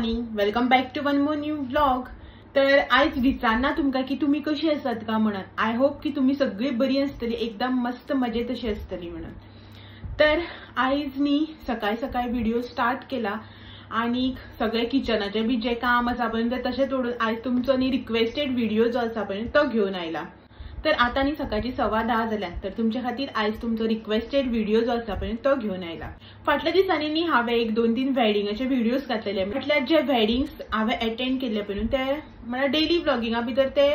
Morning, welcome back to one more new vlog. तर आयज विचारना तुमकां की तुमी कशी आसात काय म्हणून. I hope की तुमी सगळी बरी आसतली, एकदम मस्त मजेत अशी आसतली म्हणून. तर आयज न्ही सकाळ सकाळ व्हिडिओ स्टार्ट केला आणि सगळे किचनाचे बी जे काम आसा पळय ते तशें तोडून आयज तुमचो न्ही रिक्वेस्टेड व्हिडिओ जो आसा पळय तो घेवन आयला. तर आता न्ही सकाळची 10:15 जाल्यात, तर तुमच्या खातीर आयज तुमचो रिक्वेस्टेड व्हिडिओ जो आसा पळय तो घेवन आयला. फाटल्या दिसांनी न्ही हांवें एक 2-3 वेडिंगाचे व्हिडिओज घातलेले. म्हटल्यार जे वेडिंग्स हांवें एटेंड केल्ले पळय ते म्हळ्यार डेली व्लॉगिंगा भितर ते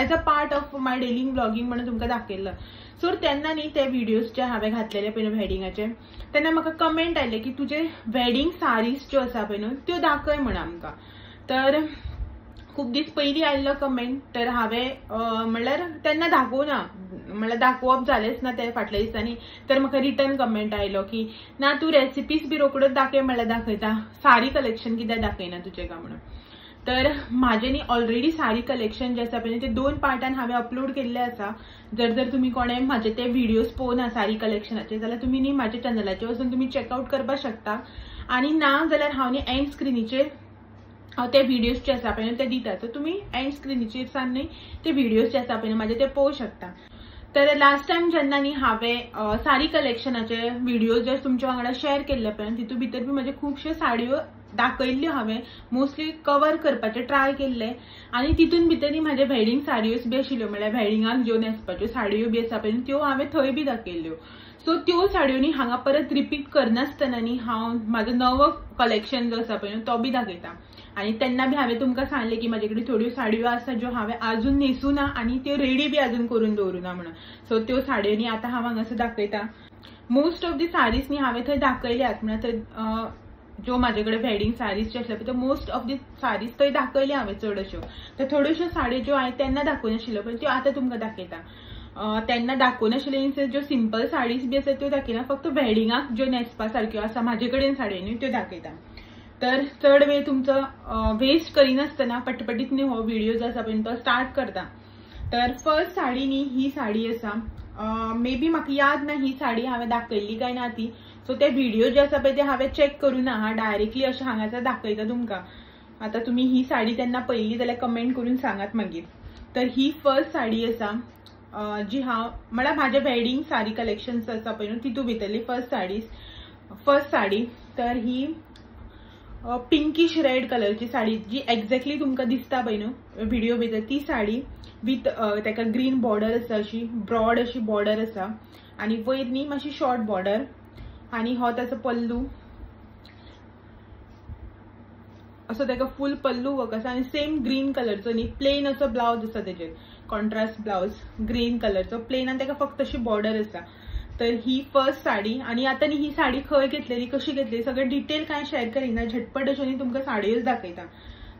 as a part of my daily vlogging म्हणून तुमकां दाखयल्लो. सो तेन्ना न्ही ते व्हिडिओज जे हांवें घातलेले पळय वेडिंगाचे तेन्ना म्हाका कमेंट आयले की तुजे वेडिंग साडीज ज्यो आसा पळय न्हू त्यो दाखय म्हण आमकां. तर खूब दीस पयलीं आयिल्लो कमेंट, तर हांवें म्हणल्यार तेन्ना दाखोवना, म्हणल्यार दाखोवप जालेंच ना ते फाटल्या दिसांनी. तर म्हाका रिटर्न कमेंट आयलो की ना तूं रेसिपीज बी रोखड्योच दाखय म्हणल्यार दाखयता, साडी कलेक्शन कित्याक दाखयना तुजें काय म्हणून. तर म्हाजें न्ही ऑलरेडी साडी कलेक्शन जें आसा पळय ते 2 पार्टान हांवें अपलोड केल्लें आसा. जर जर तुमी कोणें म्हाजे ते व्हिडियोज पळोवना साडी कलेक्शनाचे जाल्यार तुमी न्ही म्हाज्या चॅनलाचेर वचून तुमी चॅकआवट करपाक शकता. आनी ना जाल्यार हांव न्ही एंड स्क्रिनीचेर हांव ते व्हिडियोज जे आसा पळय ते दिता, तर तुमी एंड स्क्रिनीचेर सान न्ही ते व्हिडियोज जे आसा पळय म्हाजे ते पळोवंक शकता. तर लास्ट टायम जेन्ना न्ही हांवें साडी कलेक्शनाचे व्हिडियोज जे तुमच्या वांगडा शेअर केल्ले पळय तितून भितर बी म्हाजे खुबश्यो साडयो दाखयल्ल्यो, हांवें मोस्टली कवर करपाचें ट्राय केल्लें. आनी तितून भितर न्ही म्हाजे वेडिंग साडयोज बी आशिल्ल्यो, म्हणल्यार वेडिंगाक ज्यो न्हेसपाच्यो साडयो बी आसा पळय त्यो हांवें थंय बी दाखयल्ल्यो. सो त्यो साडयो न्ही हांगा परत रिपीट करनासतना न्ही हांव म्हाजो नवो कलेक्शन जो आसा पळय तो बी दाखयता. आनी तेन्ना बी हांवें तुमकां सांगलें की म्हाजे कडेन थोड्यो साडयो आसा ज्यो हांवें आजून न्हेसूना आनी त्यो रेडी बी आजून करून दवरूना म्हणून. सो त्यो साडयो न्ही आतां हांव हांगासर दाखयता. मोस्ट ऑफ the saris न्ही हांवें थंय दाखयल्यात, म्हणल्यार थंय ज्यो म्हाजे कडेन वेडिंग साडीज ज्यो आसल्यो पळय त्यो मोस्ट ऑफ the saris थंय दाखयल्या हांवें चड अश्यो. तर थोड्योश्यो साडयो ज्यो हांवें तेन्ना दाखोवनाशिल्ल्यो पळय त्यो आतां तुमकां दाखयता. तेन्ना दाखोवनाशिल्ल्यो इन ज्यो सिंपल साडीज बी आसा त्यो दाखयना, फक्त वेडिंगाक ज्यो न्हेसपा सारक्यो आसा म्हाजे कडेन साडयो न्ही त्यो दाखयता. तर चड वेळ तुमचो वेस्ट करिनासतना पटपटीत न्ही हो व्हिडिओ जो आसा पळय तो स्टार्ट करता. तर फर्स्ट साडी न्ही ही साडी आसा, मे बी म्हाका याद ना ही साडी हांवें दाखयल्ली काय ना ती. सो ते व्हिडिओ जे आसा पळय ते हांवें चॅक करूं ना, हा डायरेक्टली अशें हांगासर दाखयता तुमकां. आतां तुमी ही साडी तेन्ना पळयल्ली जाल्यार कमेंट करून सांगात मागीर. तर ही फर्स्ट साडी आसा जी हांव म्हळ्यार म्हाजें वेडिंग साडी कलेक्शन्स आसा पळय न्हू तितूंत भितरली फर्स्ट साडी. तर ही पिंकीश रेड कलरची साडी जी एक्झॅक्टली तुमकां दिसता पळय न्हू व्हिडिओ भितर ती साडी विथ ताका ग्रीन बॉर्डर आसा, अशी ब्रॉड अशी बॉर्डर आसा आनी वयर न्ही मातशी शॉर्ट बॉर्डर. आनी हो ताचो पल्लू असो, ताका फूल पल्लू वर्क आसा आनी सेम ग्रीन कलरचो न्ही प्लेन असो ब्लावज आसा तेजेर, कॉन्ट्रास्ट ब्लावज ग्रीन कलरचो प्लेन आनी ताका फक्त अशी बॉर्डर आसा. तर ही फर्स्ट साडी. आनी आतां न्ही ही साडी खंय घेतलेली कशी घेतलेली सगळें डिटेल कांय शेअर करिना, झटपट अश्यो न्ही तुमकां साडयोच दाखयता.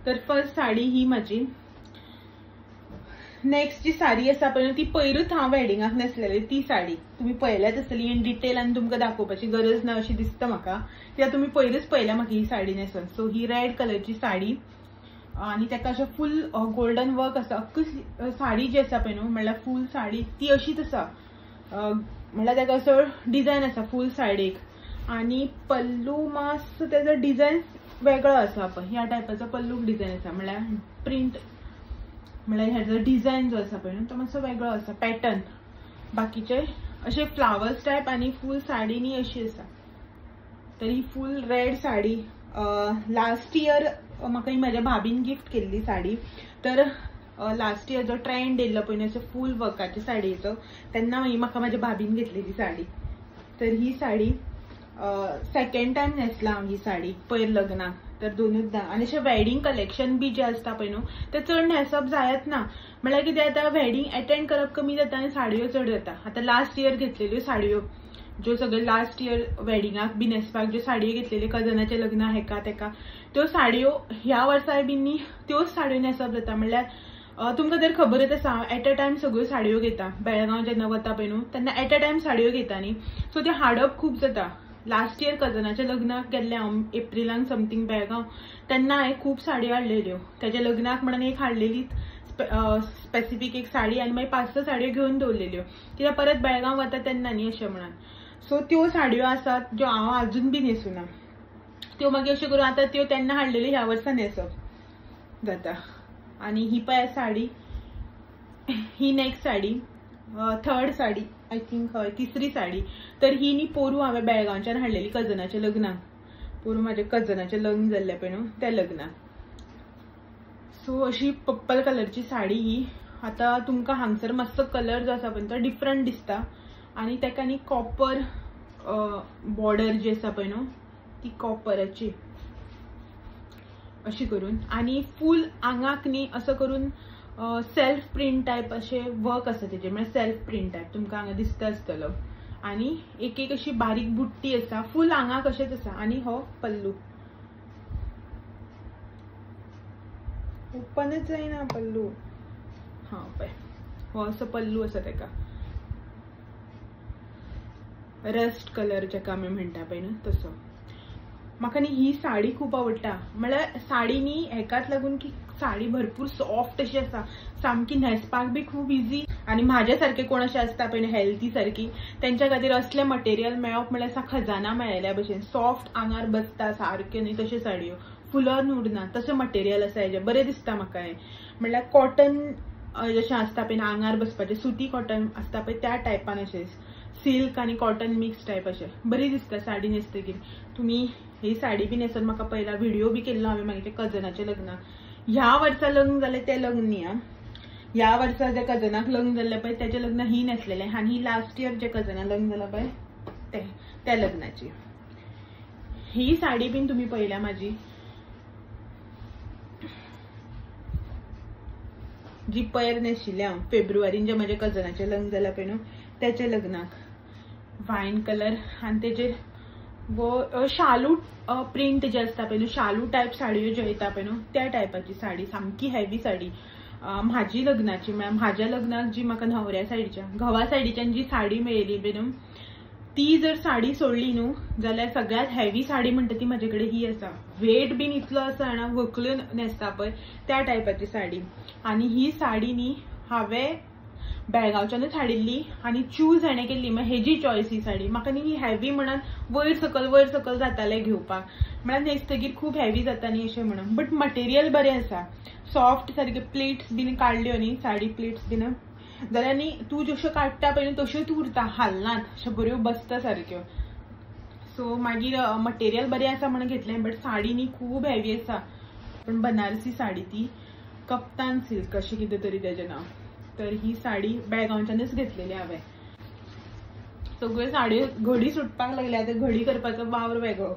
तर फर्स्ट साडी ही म्हाजी. नेक्स्ट जी साडी आसा पळय ती पयरूच हांव वेडिंगाक न्हेसलेली ती साडी तुमी पळयल्याच आसतली इन डिटेल आनी तुमकां दाखोवपाची गरज ना अशी दिसता म्हाका, कित्याक तुमी पयरूच पळयल्या म्हाका ही साडी न्हेसून. सो ही रेड कलरची साडी आनी ताका अशें फूल गोल्डन वर्क आसा. अख्खी साडी जी आसा पळय न्हू म्हणल्यार फूल साडी ती अशीच आसा, म्हणल्यार ताका असो डिजायन आसा फूल साडयेक. आनी पल्लू मातसो तेजो डिजायन वेगळो आसा पळय, ह्या टायपाचो पल्लूक डिजायन आसा, म्हणल्यार प्रिंट म्हणल्यार हेजो डिजायन जो आसा पळय न्हू तो मातसो वेगळो आसा पॅटर्न, बाकीचे अशे फ्लावर्स टायप आनी फूल साडी न्ही अशी आसा. तर ही full red sari last year म्हाका ही म्हाज्या भाभीन गिफ्ट केल्ली साडी. तर लास्ट इयर जो ट्रेंड येयल्लो पळय न्हू अशे फूल वर्काचे साडयेचो तेन्ना ही म्हाका म्हाज्या भाभीन घेतलेली साडी. तर ही साडी सेकंड टायम न्हेसला हांव ही साडी पयर लग्नाक, तर दोनूच. आनी अशें वेडिंग कलेक्शन बी जें आसता पळय न्हू तें चड न्हेसप जायत ना, म्हणल्यार कितें जाता वेडिंग एटेंड करप कमी जाता आनी साडयो चड जाता. आतां लास्ट इयर घेतलेल्यो साडयो ज्यो सगळे लास्ट इयर वेडिंगाक बी न्हेसपाक ज्यो साडयो घेतलेल्यो कजनाच्या लग्नाक हेका तेका त्यो साडयो ह्या वर्साय बी न्ही त्योच साडयो न्हेसप जाता. म्हणल्यार तुमकां जर खबरच आसा हांव एट अ टायम सगळ्यो साडयो घेता, बेळगांव जेन्ना वता पळय न्हू तेन्ना एट अ टायम साडयो घेता न्ही, सो त्यो हाडप खूब जाता. लास्ट इयर कजनाच्या लग्नाक गेल्लें हांव एप्रिलान समथींग बेळगांव, तेन्ना हांवें खूब साडयो हाडलेल्यो तेज्या लग्नाक म्हणून एक हाडलेली स्पेसिफीक एक साडी आनी मागीर 5-6 साडयो घेवन दवरलेल्यो कित्याक परत बेळगांव वता तेन्ना न्ही अशें म्हणून. सो त्यो साडयो आसात ज्यो हांव आजून बी न्हेसूना. त्यो मागीर अश्यो करून आतां त्यो तेन्ना हाडलेल्यो ह्या वर्सा न्हेसप जाता. आनी ही पळय साडी, ही next sari, third sari I think, हय तिसरी साडी. तर ही न्ही पोरू हांवें बेळगांवच्यान हाडलेली कजनाच्या लग्नाक. पोरू म्हाज्या कजनाचें लग्न जाल्लें पळय न्हू त्या लग्नाक. सो अशी पर्पल कलरची साडी ही. आतां तुमकां हांगसर मातसो कलर जो आसा पळय तो डिफरंट दिसता. आनी ताका न्ही कॉपर बॉर्डर जी आसा पळय न्हू ती कॉपराची अशी करून, आनी फूल आंगाक न्ही असो करून सेल्फ प्रिंट टायप अशें वर्क आसा तेजेर, म्हळ्यार सेल्फ प्रिंट टायप तुमकां हांगा दिसता आसतलो. आनी एक एक अशी बारीक बुट्टी आसा, फूल आंगाक अशेंच आसा. आनी हो पल्लू ओपनच जायना पल्लू, हां पळय हो असो पल्लू आसा तेका, रस्ट कलर जेका आमी म्हणटा पळय न्हू तसो. म्हाका न्ही ही साडी खूब आवडटा. म्हळ्यार साडी न्ही हेकाच लागून की साडी भरपूर सॉफ्ट अशी आसा, सामकी न्हेसपाक बी खूब इजी. आनी म्हाज्या सारके कोण अशें आसता पळय हेल्थी सारकी, तेंच्या खातीर असलें मटेरियल मेळप म्हळ्यार खजाना मेळिल्ल्या भशेन. सॉफ्ट आंगार बसता सारक्यो न्ही तश्यो साडयो, फुलोन उरना तशें मटेरियल आसा हेजें, बरें दिसता म्हाका हें. म्हळ्यार कॉटन जशें आसता पळय आंगार बसपाचें, सुती कॉटन आसता पळय त्या टायपान अशें सिल्क आनी कॉटन मिक्स टायप अशें बरी दिसता साडी न्हेसतकीर. तुमी ही साडी बी न्हेसून म्हाका पयला व्हिडिओ बी केल्लो हांवें म्हागे कजनाच्या लग्नाक. ह्या वर्सा लग्न जालें तें लग्न न्ही आं, ह्या वर्सा ज्या कजनाक लग्न जाल्लें पळय तेजें लग्न ही न्हेसलेलें, आनी ही लास्ट इयर जे कजनाक लग्न जालां पळय तें त्या लग्नाची ही साडी बीन तुमी पळयल्या म्हाजी, जी पयर न्हेशिल्ली हांव फेब्रुवारीन, जे म्हाज्या कजनाचें लग्न जालां पळय न्हू तेच्या लग्नाक. वायन कलर आनी तेजेर वो शालू प्रिंट जे आसता पळय न्हू, शालू टायप साडयो ज्यो येता पळय न्हू त्या टायपाची साडी, सामकी हेवी साडी. म्हाजी लग्नाची म्हळ्यार म्हाज्या लग्नाक जी म्हाका न्हवऱ्या सायडीच्या घोवा सायडीच्यान जी साडी मेळ्ळी पळय न्हू ती जर साडी सोडली न्हू जाल्यार सगळ्यात हेवी साडी म्हणटा ती म्हाजे कडेन ही आसा. वेट बीन इतलो आसा जाणा, व्हंकल्यो न्हेसता पळय त्या टायपाची साडी. आनी ही साडी न्ही हांवें बेळगांवच्यानूच हाडिल्ली आनी चूज हाणें केल्ली, म्हळ्यार हेजी चॉयस ही साडी. म्हाका न्ही ही हेवी म्हणून वयर सकल जातालें घेवपाक, म्हळ्यार न्हेसतकीर खूब हेवी जाता न्ही अशें म्हणून, बट मटेरियल बरें आसा, सॉफ्ट सारके. प्लेट्स बीन काडल्यो न्ही साडी प्लेट्स बीन जाल्यार न्ही तूं जश्यो काडटा पळय न्हू तश्योच उरता, हालनात, अश्यो बऱ्यो बसता सारक्यो. सो मागीर मटेरियल बरें आसा म्हणून घेतलें, बट साडी न्ही खूब हेवी आसा. पूण बनारसी साडी ती, कप्तान सिल्क अशें कितें तरी तेजें नांव. तर ही साडी बेळगांवच्यानूच घेतलेली हांवें. सगळ्यो साडयो घडी सुटपाक लागल्या, आतां घडी करपाचो वावर वेगळो.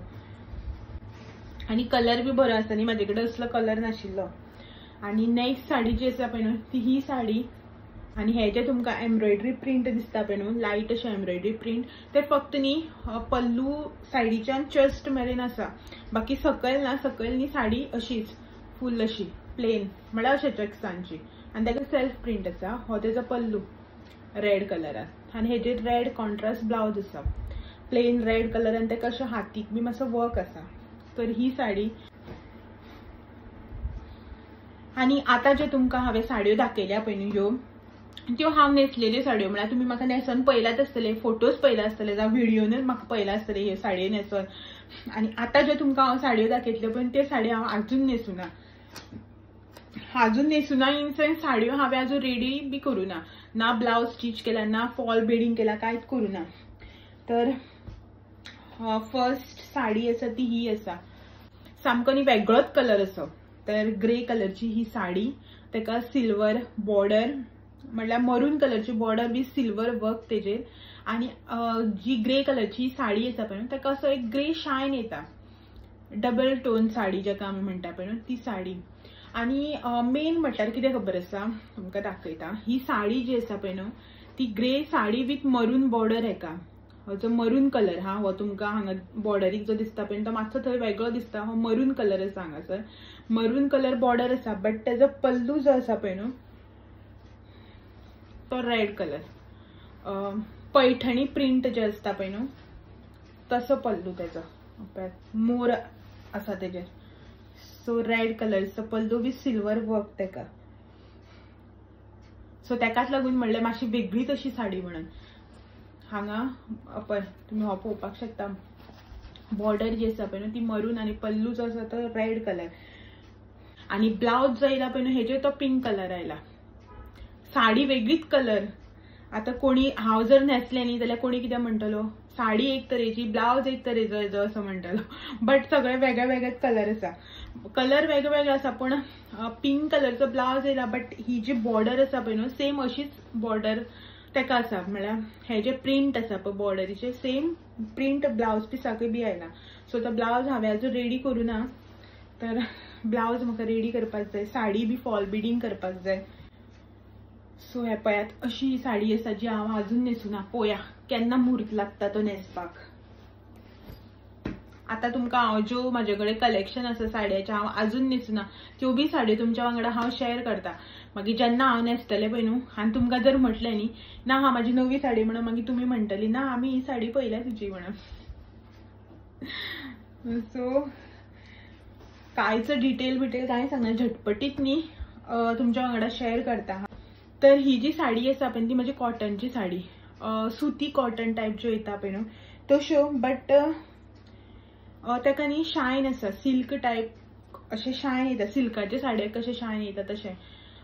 आनी कलर बी बरो आसा न्ही, म्हाजे कडेन असलो कलर नाशिल्लो. आनी नेक्स्ट साडी जी आसा पळय न्हू ती ही साडी. आनी हे जे तुमकां एम्ब्रॉयडरी प्रिंट दिसता पळय न्हू, लायट अशें एम्ब्रॉयडरी प्रिंट, ते फक्त न्ही पल्लू सायडीच्यान चेस्ट मेरेन आसा, बाकी सकयल ना. सकयल न्ही साडी अशीच फूल अशी प्लेन, म्हळ्यार अशें चेक्सांची, आनी ताका सेल्फ प्रिंट आसा. हो तेजो पल्लू रेड कलरान, आनी हेजेर रेड कॉन्ट्रास्ट ब्लावज आसा, प्लेन रेड कलर, आनी ताका अशें हातीक बी मातसो वर्क आसा. तर ही साडी. आनी आतां ज्यो तुमकां हांवें साडयो दाखयल्या पळय न्हू ह्यो, त्यो हांव न्हेसलेल्यो साडयो, म्हळ्यार तुमी म्हाका न्हेसून पळयल्यात आसतले, फोटोज पळयले आसतले, जावं व्हिडियोनूच म्हाका पळयला आसतले ह्यो साडयो न्हेसून. आनी आतां ज्यो तुमकां हांव साडयो दाखयतल्यो पळय त्यो साडयो हांव आजून न्हेसुना, अजून न्हेसुना इन सेन्स साडयो हांवें अजून रेडी बी करूं ना, ना ब्लावज स्टिच केला, ना फॉल बेडिंग केला, कांयच करूं ना. तर फर्स्ट साडी आसा ती ही आसा, सामको न्ही वेगळोच कलर असो. तर ग्रे कलरची ही साडी, ताका सिल्वर बॉर्डर, म्हळ्यार मरून कलरची बॉर्डर बी सिल्वर वर्क तेजेर. आनी जी ग्रे कलरची साडी आसा पळय ताका असो एक ग्रे शायन येता, डबल टोन साडी जेका आमी म्हणटा पळय ती साडी. आनी मेन म्हटल्यार कितें खबर आसा, तुमकां दाखयता. ही साडी जी आसा पळय न्हू ती grey sari with maroon border. हेका हो जो मरून कलर हा, हो तुमकां हांगा बॉर्डरीक जो दिसता पळय तो मातसो थंय वेगळो दिसता, हो मरून कलर आसा हांगासर, मरून कलर बॉर्डर आसा. बट तेजो पल्लू जो आसा पळय न्हू तो रेड कलर, पैठणी प्रिंट जे आसता पळय न्हू तसो पल्लू तेजो, मोर आसा तेजेर. सो रेड कलरचो पल्लू विथ सिल्वर वर्क तेका. सो तेकाच लागून म्हणलें मातशी वेगळीच अशी साडी म्हणून. हांगा पळय तुमी हो पळोवपाक शकता, बॉर्डर जी आसा पळय न्हू ती मरून आनी पल्लू जो आसा तो रेड कलर आनी ब्लावज जो आयला पळय न्हू हेजेर तो पिंक कलर आयला. साडी वेगळीच कलर. आतां कोणी हांव जर न्हेसलें न्ही जाल्यार कोणी कितें म्हणटलो, साडी एक तरेची ब्लावज एक तरेचो हेजो असो म्हणटलो. बट सगळे वेगळे वेगळेच कलर आसा, कलर वेगळे वेगळे आसा पूण पिंक कलरचो ब्लावज येयला बट he ji border आसा पळय न्हू सेम अशीच बॉर्डर तेका आसा. म्हळ्यार हे जे प्रिंट आसा पळय बॉर्डरीचे सेम प्रिंट ब्लावज पिसाकूय बी आयला. सो तो ब्लावज हांवें अजून रेडी करूं ना, तर ब्लावज म्हाका रेडी करपाक जाय, साडी बी फॉल बिडींग करपाक जाय. सो हे पळयात अशी ही साडी आसा जी हांव अजून न्हेसूना. पळोवया केन्ना म्हूर्त लागता तो न्हेसपाक. आतां तुमकां हांव ज्यो म्हाजे कडेन कलेक्शन आसा साडयाचें हांव अजून न्हेसूना त्यो बी साडयो तुमच्या वांगडा हांव शेअर करता. मागीर जेन्ना हांव न्हेसतलें पळय न्हू आनी तुमकां जर म्हटलें न्ही ना हा म्हाजी नवी साडी म्हणून, मागीर तुमी म्हणटली ना आमी ही साडी पळयल्या तुजी म्हणून. सो कांयच डिटेल बिटेल कांय सांगना, झटपटीत न्ही तुमच्या वांगडा शेअर करता. तर ही जी साडी आसा पळय ती म्हाजी कॉटनची साडी, सुती कॉटन टायप ज्यो येता पळय न्हू तश्यो, बट ताका न्ही शायन आसा, सिल्क टायप अशें शायन येता, सिल्काचे साडयेक कशें शायन येता तशें.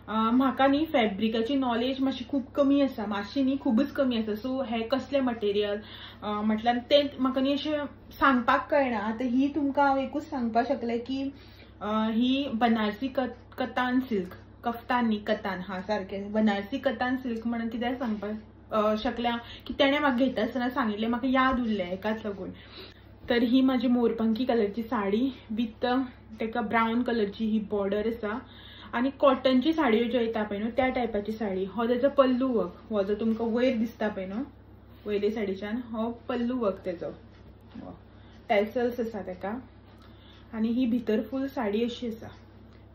म्हाका न्ही फॅब्रिकाची नॉलेज मातशी खूब कमी आसा, मातशी न्ही खुबूच कमी आसा. सो हें कसलें मटेरियल म्हटल्यार तें म्हाका न्ही अशें सांगपाक कळना. आतां ही तुमकां हांव एकूच सांगपाक शकलें की ही बनारसी कतान सिल्क, कफ्तान न्ही कतान, हा सारकें बनारसी कतान सिल्क म्हणून कित्याक सांगपाक शकलें हांव की तेणें म्हाका घेता आसतना सांगिल्लें, म्हाका याद उरलें एकाच लागून. तर ही म्हाजी मोरपंखी कलरची साडी विथ तेका ब्रावन कलरची ही बॉर्डर आसा आनी कॉटनची साडयो ज्यो येता पळय न्हू त्या टायपाची साडी. हो तेजो पल्लू वर्क, हो जो तुमकां वयर दिसता पळय न्हू वयले साडीच्यान हो पल्लू वर्क तेजो, टॅसल्स आसा तेका. आनी ही भितर फूल साडी अशी आसा,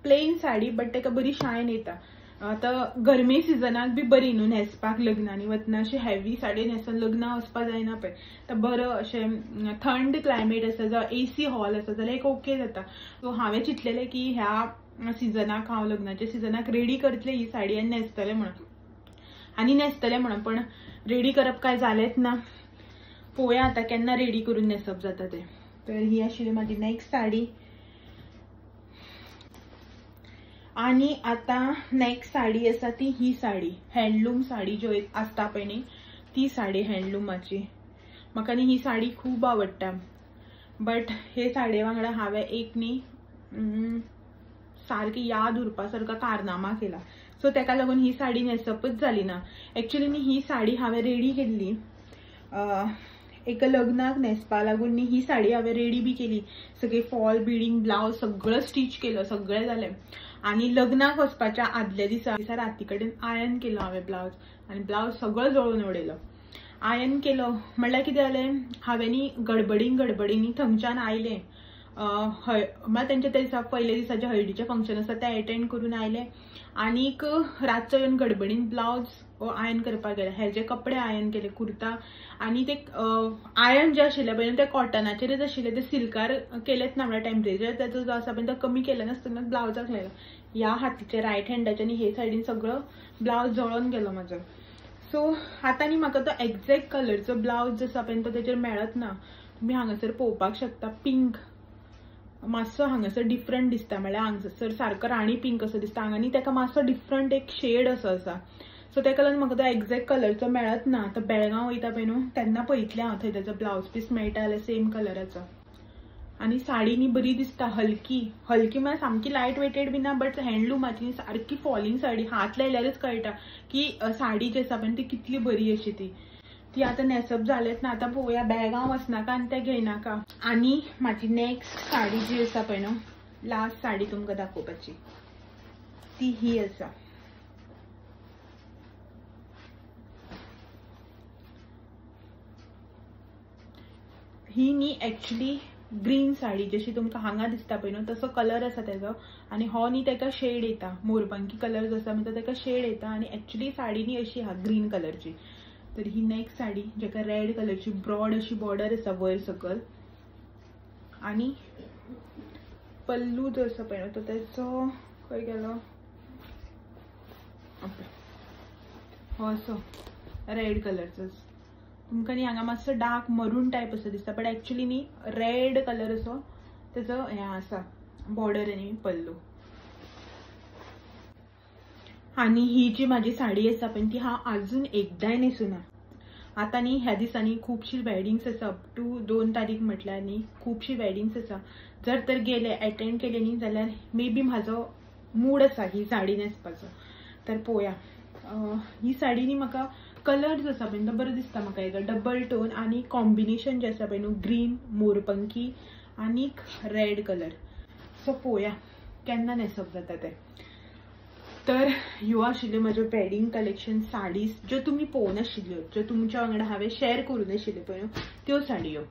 प्लेन साडी बट तेका बरी शायन येता. आतां गरमे सिजनाक बी बरी न्हू न्हेसपाक, लग्नांनी वतना अशी हेवी साडी न्हेसून लग्नाक वचपा जायना पळय, तर बरो अशें थंड क्लायमेट आसा जावं एसी हॉल आसा जाल्यार एक ओके जाता. सो हांवें चिंतलेलें की ह्या सिजनाक हांव लग्नाच्या सिजनाक रेडी करतलें ही साडी आनी न्हेसतलें म्हणून, आनी न्हेसतलें म्हणून, पण रेडी करप काय जालेंच ना. पळोवया आतां केन्ना रेडी करून न्हेसप जाता तें. तर ही आशिल्ली म्हाजी नेक्स्ट साडी. आनी आतां नेक्स्ट साडी आसा ती ही साडी, हँडलूम साडी ज्यो आसता पळय न्ही ती साडी हँडलूमाची. म्हाका न्ही ही साडी खूब आवडटा, बट हे साडये वांगडा हांवें एक न्ही सारकी याद उरपा सारको कारनामा केला. सो तेका लागून ही साडी न्हेसपच जाली ना. एक्चुअली न्ही ही साडी हांवें रेडी केल्ली एका लग्नाक न्हेसपा लागून न्ही ही साडी हांवें रेडी बी केली, सगळी फॉल बिडींग ब्लावज सगळं स्टिच केलो, सगळें जालें. आनी लग्नाक वचपाच्या आदल्या दिसा राती कडेन आयन केलो हांवें ब्लावज आनी ब्लावज सगळो जळोवन उडयलो. आयन केलो म्हणल्यार कितें जालें, हांवें न्ही गडबडीन गडबडीन थंयच्यान आयलें, हय म्हळ्यार तेंच्या त्या दिसा पयल्या दिसा जें हळदीचें फंक्शन आसा तें एटेंड करून आयलें आनीक रातचो येवन गडबडीन ब्लावज आयन करपाक गेलें. हेजे कपडे आयन केले, कुर्ता आनी ते आयन जे आशिल्ले पळय ते कॉटनाचेरच आशिल्ले, ते सिल्कार केलेच ना, म्हळ्यार टेम्परेचर तेजो जो आसा पळय तो कमी केलें नासतना ब्लावजाक लायलो. ह्या हातीचे रायट हँडाचे आनी हे सायडीन सगळो ब्लावज जळोन गेलो म्हाजो. सो आतां न्ही म्हाका तो एग्जॅक्ट कलरचो ब्लावज जो आसा पळय तो तेजेर मेळत ना. तुमी हांगासर पळोवपाक शकता पिंक मातसो हांगासर डिफरंट दिसता, म्हळ्यार हांगासर सारको राणी पिंक असो दिसता, हांगा न्ही तेका मातसो डिफरंट एक शेड असो आसा. सो तेका लागून म्हाका तो एग्जॅक्ट कलरचो मेळत ना. आतां बेळगांव वयता पळय न्हू तेन्ना पळयतलें हांव थंय तेजो ब्लावज पीस मेळटा जाल्यार सेम कलराचो. आनी साडी न्ही बरी दिसता, हलकी हलकी म्हळ्यार सामकी लायट वेटेड बी ना, बट हँडलूमाची सारकी फॉलिंग साडी, हात लायल्यारच कळटा की साडी जी आसा पळय ती कितली बरी अशी ती. ती आतां न्हेसप जालेंच ना. आतां पळोवया बेळगांव वचनाका आनी तें घेयनाका. आनी म्हाजी नेक्स्ट साडी जी आसा पळय न्हू, लास्ट साडी तुमकां दाखोवपाची ती ही आसा. ही न्ही एक्चुअली ग्रीन साडी जशी तुमकां हांगा दिसता पळय न्हू तसो कलर आसा तेजो, आनी हो न्ही तेका शेड येता, मोरपंखी कलर जो आसा म्हणटा तेका शेड येता. आनी एक्चुअली साडी न्ही अशी आहा ग्रीन कलरची. तर ही नेक्स्ट साडी जेका रेड कलरची ब्रॉड अशी बॉर्डर आसा वयर सकल, आनी पल्लू जो आसा पळय न्हू तो तेचो खंय गेलो, हो असो रेड कलरचोच. तुमकां न्ही हांगा मातसो डार्क मरून टायप असो दिसता, बट एक्चुली न्ही रेड कलर असो तेजो हें आसा बॉर्डर आनी पल्लू. आनी ही जी म्हाजी साडी आसा पळय ती हांव आजून एकदांय न्हेसूना. आतां न्ही ह्या दिसांनी खुबशी वेडिंग्स आसा, अप टू 2 तारीख म्हटल्यार न्ही खुबशी वेडिंग्स आसा. जर तर गेले एटेंड केले न्ही जाल्यार मे बी म्हाजो मूड आसा ही साडी न्हेसपाचो. तर पळोवया ही साडी न्ही म्हाका कलर जो आसा पळय तो बरो दिसता म्हाका, हेजो डबल टोन आनी कॉम्बिनेशन जें आसा पळय न्हू ग्रीन मोरपंखी आनीक रेड कलर. सो पळोवया केन्ना न्हेसप जाता तें. तर ह्यो आशिल्ल्यो म्हज्यो वेडिंग कलेक्शन साडीज ज्यो तुमी पळोवनाशिल्ल्यो, ज्यो तुमच्या वांगडा हांवें शेअर करूं नाशिल्ल्यो पळय त्यो साडयो.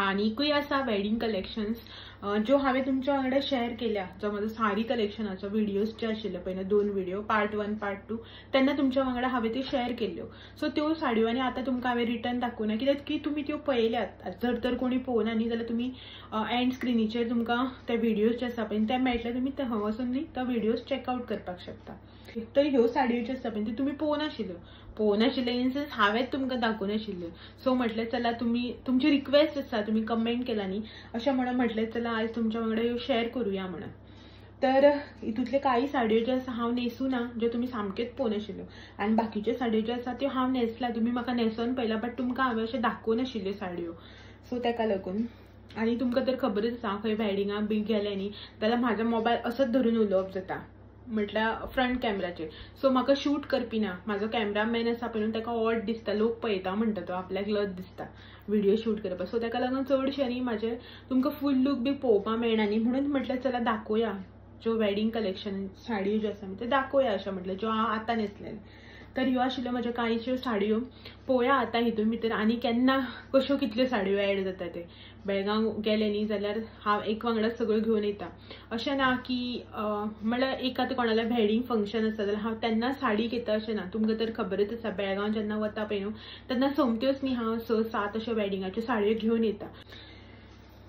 आनीकूय आसा वेडिंग कलेक्शन्स ज्यो हांवें तुमच्या वांगडा शेअर केल्या, जो म्हजो साडी कलेक्शनाचो व्हिडियोज जे आशिल्ले पळय न्हू 2 व्हिडियो पार्ट 1 पार्ट 2 तेन्ना तुमच्या वांगडा हांवें त्यो शेअर केल्ल्यो. सो त्यो साडयो आनी आतां तुमकां हांवें रिटर्न दाखोवना कित्याक की तुमी त्यो पळयल्यात. जर तर कोणी पळोवना न्ही जाल्यार तुमी एंड स्क्रिनीचेर तुमकां ते व्हिडियोज जे आसा पळय ते मेळटले, तुमी थंय वचून न्ही तो व्हिडियोज चॅकआवट करपाक शकता. तर ह्यो साडयो ज्यो आसा पळय त्यो तुमी पळोवनाशिल्ल्यो, पळोवनाशिल्ले इन सेन्स हांवें तुमकां दाखोवनाशिल्ल्यो. सो म्हटलें चला तुमी तुमची रिक्वेस्ट आसा, तुमी कमेंट केला न्ही अशें म्हणून म्हटलें चला आयज तुमच्या वांगडा ह्यो शेअर करुया म्हणून. तर हितूंतले कांय साडयो ज्यो आसा हांव न्हेसूना, ज्यो तुमी सामक्योच पळोवनाशिल्ल्यो, आनी बाकीच्यो साडयो ज्यो आसा त्यो हांव न्हेसला, तुमी म्हाका न्हेसोन पळयला बट तुमकां हांवें अशें दाखोवनाशिल्ल्यो साडयो. सो तेका लागून. आनी तुमकां तर खबरच आसा हांव खंय वेडिंगाक बी गेलें न्ही जाल्यार म्हाजो मोबायल असोच धरून उलोवप जाता, म्हटल्यार फ्रंट कॅमेराचेर. सो म्हाका शूट करपी ना, म्हाजो कॅमेरामॅन आसा पळय ताका ऑड दिसता, लोक पळयता म्हणटा तो आपल्याक लज दिसता व्हिडियो शूट करपाक. सो ताका लागून चडशें न्ही म्हाजें तुमकां फूल लूक बी पळोवपाक मेळना न्ही, म्हणून म्हटलें चला दाखोवया ज्यो वेडिंग कलेक्शन साडयो ज्यो आसा त्यो दाखोवया अशें म्हटलें, ज्यो हांव आतां न्हेसलेलें. तर ह्यो आशिल्ल्यो म्हाज्यो कांयश्यो साडयो. पळोवया आतां हितून भितर आनी केन्ना कश्यो कितल्यो साडयो एड जाता ते. बेळगांव गेलें न्ही जाल्यार हांव एक वांगडा सगळ्यो घेवन येता, अशें ना की म्हळ्यार एक आतां कोणालें वेडिंग फंक्शन आसा जाल्यार हांव तेन्ना साडी घेता अशें ना. तुमकां तर खबरच आसा बेळगांव जेन्ना वता पळय न्हू तेन्ना सोमत्योच न्ही हांव 6-7 अश्यो वेडिंगाच्यो साडयो घेवन येता.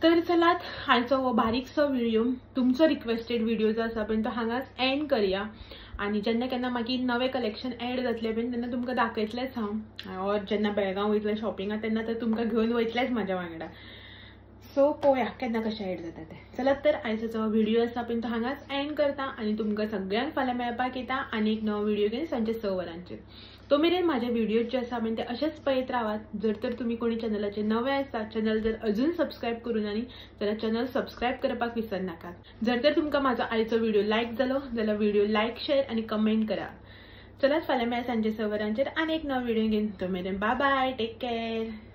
तर चलात आयचो हो बारीकसो व्हिडियो तुमचो रिक्वेस्टेड व्हिडियो जो आसा पळय तो हांगाच एंड करया. आनी जेन्ना केन्ना मागीर नवें कलेक्शन एड जातलें पळय तेन्ना तुमकां दाखयतलेंच हांव, ऑर जेन्ना बेळगांव वयतलें शॉपिंगाक तेन्ना तर तुमकां घेवन वयतलेंच म्हाज्या वांगडा. सो पळोवया केन्ना कशें एड जाता तें. चलात तर आयचो व्हिडियो आसा पळय तो हांगाच एंड करता आनी तुमकां सगळ्यांक फाल्यां मेळपाक येता आनी एक नवो व्हिडियो घेवन सांजे 6 वरांचेर. तो मेरेन म्हाजे व्हिडियोज जे आसा पळय ते अशेच पळयत रावात. जर तर तुमी कोणी चॅनलाचेर नवे आसा, चॅनल जर अजून सबस्क्रायब करूं ना न्ही जाल्यार चॅनल सबस्क्रायब करपाक विसरनाकात. जर तर तुमकां म्हाजो आयचो व्हिडियो लायक जालो जाल्यार व्हिडियो लायक, शेअर आनी कमेंट करा. चलात फाल्यां मेळया सांजे 6 वरांचेर आनी एक नवो व्हिडियो घेवन. तो मेरेन बाय बाय, टेक केअर.